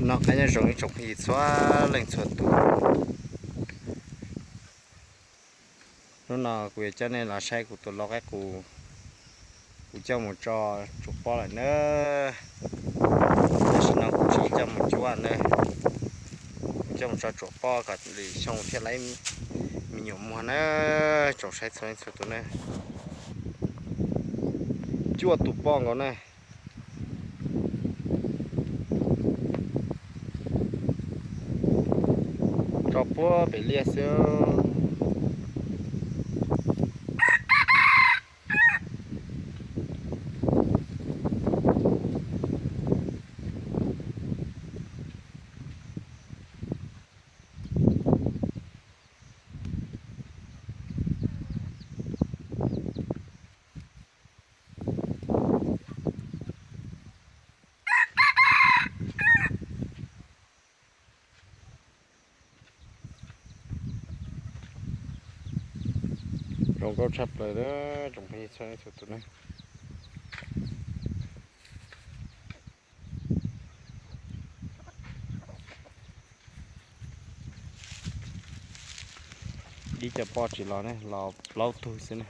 Noj qab nyob zoo ib tsoom phooj ywg txhua leej txhua tus. Hnub no kuv yuav coj nej los saib kuv tus lau qaib qus, kuv coj mus tso tsuam pob lawm na. Tam sim no kuv tsis coj mus cuab na, kuv coj mus tso tsuam pob kom lwm xyoo thiaj li me nyuam muag na. Tsoom saib txhua leej txhua tus na, cuaj tus poj nkaus na. Tso puag pem liaj xwb. Zoo nkauj tshaj plaws tsoom phooj ywg txhua leej txhua tus na. Ib co poj tsis los ne, los plaub tug xwb na.